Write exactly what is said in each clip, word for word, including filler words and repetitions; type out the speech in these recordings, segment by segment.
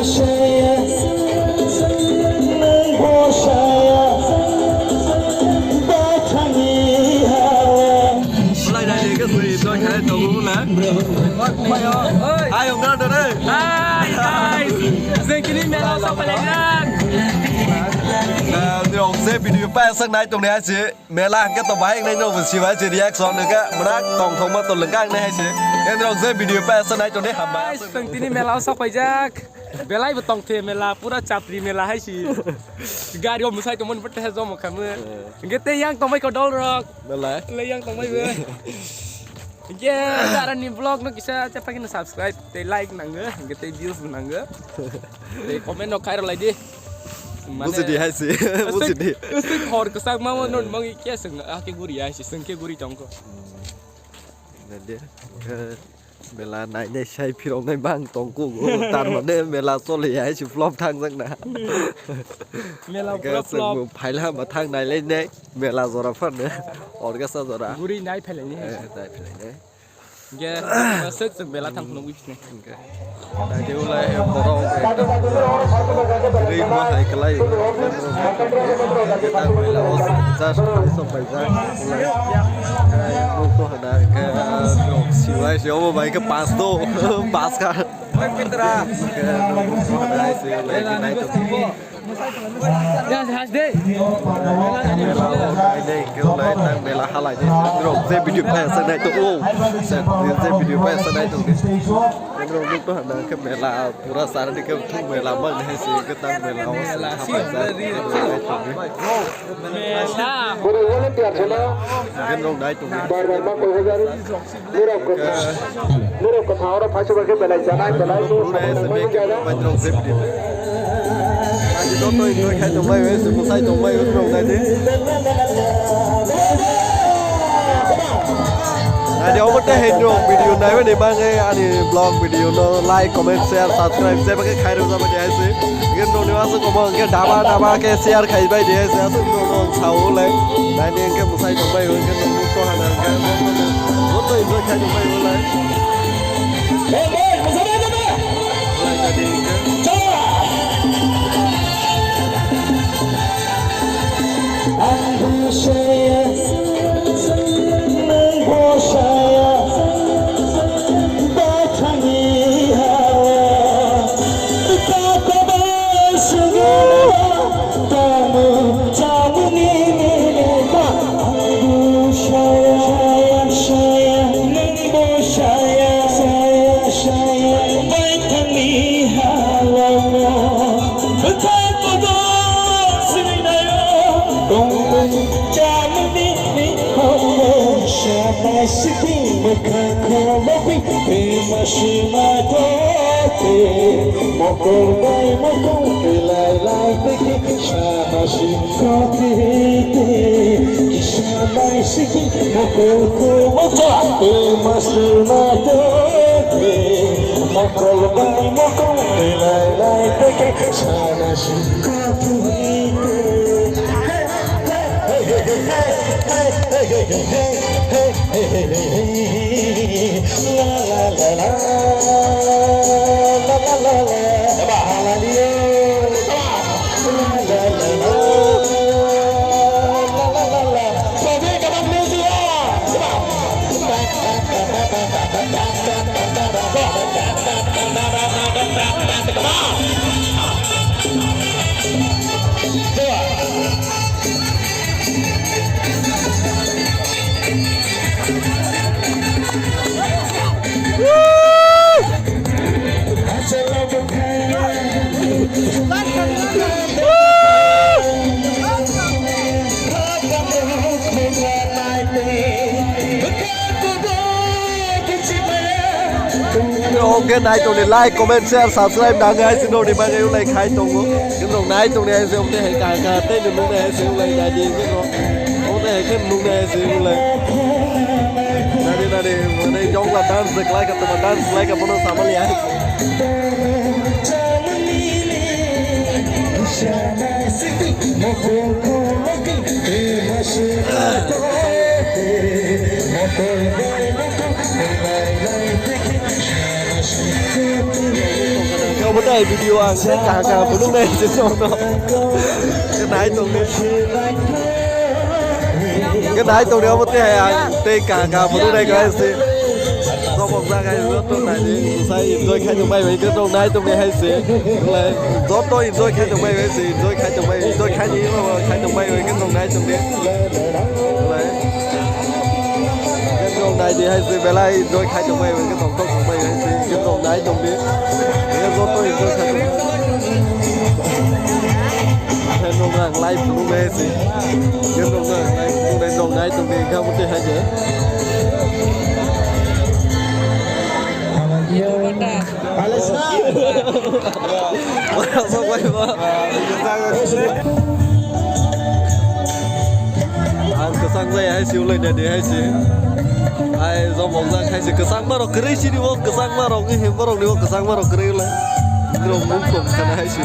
Belai nai khe sui enjoy khlai tongo na. Ayong na dore. Hi guys. Jeng kini mela sok palaijak. Na, nirok je video pa sak nai tong nai se. Mela hwnkhe to bahai wngnai no bo sibai se reaction hwnkhe mwnak tongthokma to lwngkha wngnai hai se. Enrok je video pa asa nai tongdi hambai. Guys, chwng tini mela o sok paijak. Belai bo tongthe mela, pura chapri mela hai se. Gari o mwsai tongmani bo tehe jomo khamu. Hwnkhe tei yang tongbai ko dol rok. Belai. Le yang tongbai bo. Hwnkhe arani vlog no kisa chapakino subscribe tei like nango, hwnkhe tei views bo nango. Tei comment no khairok lai di. Mane, buji di hai se, buji di. Aswk, aswk hor kwchak ma, hmm, no mang khe swng, ah, khe guri hai se, swng khe guri tongkho. Nade, eh, mela nainai sai phiroknai bang tongkho, tar mane mela choli hai se flop thang jak na. Mela pura flop. Phaila ma thang nai lai nai, mela jora phan ne, orgasa jora. Guri nai phailai ni hai se. Eh, nai phailai nai. Ge, sek sek bela thang phunuk wisne. Hwnkhe. Naidi ulai borok ekdom ri ma hai kwlai. Kita mela o just hai sok pai jak. Ulai. Nuk to hana ke siwai si obo bai ke pas do. Pas ka. Hwnkhe nuk to hana hai si ulai ke nai to. Mela halai de, rok je video pa asa nai to, oh, je video pa asa nai to, rok nuk to hana ke mela pura sar di ke thung mela mang hai se ke tang mela o se. Mela. Ken rok nai to. Bar bar ma koi hajar. Norok kwtha, norok kwtha oro phaisa bai khe belai janai, belai khe samung nangmani jana. Naidi omo tei hai norok video naimani bagwi ani vlog video no like, comment, share, subscribe jeba khe khairok jabani hai se. Hwnkhe norokni aswk omo hwnkhe daba daba khe share khaibai di hai se, aswk norok sao le. Naidi hwnkhe mwsai tongbai hwnkhe norok to hana hwnkhe joto enjoy khai tongbai hwlai. Ang bushaya, nang bushaya, bathani hawa, tata basaya, tamu, tamu ni ni ni ba. Ang bushaya, shaya, nang bushaya, shaya, shaya, bathani hawa. Bwthai kotor sinayo, tongmung chamani ni homo. Shamai siti mwkhang kholopi, bima sima tote. Mokol bai mokol kelai lai teke, shamai sima tote. Shamai siti mokol ko mokol, bima sima tote. Mokol bai mokol kelai lai teke, shamai sima tote. Oke, nai tongni like, comment, share, subscribe nang hai se nokni bagwi ulai khai tongo. Kinrok nai tongni hai se omo tei hai kaham kaham tei nung nai hai se ulai nai di kinrok. Omo tei hai khe nung nai hai se ulai. Nani nani mane jongla dance de klai ka tongma dance klai ka bono samali hai. Omo tei video ang tei kaha kaha phunuk nai se joto. Khe nai tongni. Khe nai tongni omo tei hai ang tei kaha kaha phunuk nai khe hai se. Jobok jak hai joto nai di. Sai enjoy khai tong bai bai khe tong nai tongni hai se. Joto enjoy khai tong bai bai se. Enjoy khai tong bai, enjoy khai ni omo khai tong bai bai khe tong nai tongni. Lai. Khe tong nai di hai se belai enjoy khai tong bai bai khe tong tong tong bai hai se. Khe tong nai tongni. Khe joto enjoy khai tong. Khe nung ang live nung nai se. Khe nung ang live nung nai, nung nai tong di, kha muti hai je. Alex na. Wala sok bai ba. Ang kwchang jaya hai se ulai nani hai se. Ai, jomok jak hai se kwchangma rok kwrwi sini bo, kwchangma rok ni himba rok ni bo kwchangma rok kwrwi ulai. Rok mung kom sana hai se.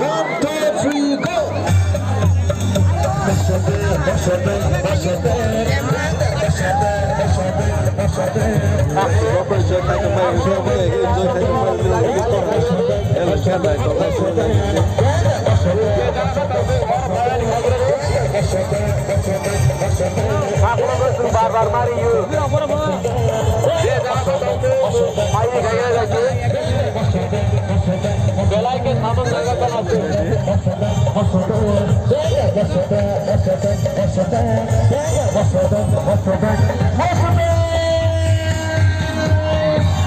One, two, three, go!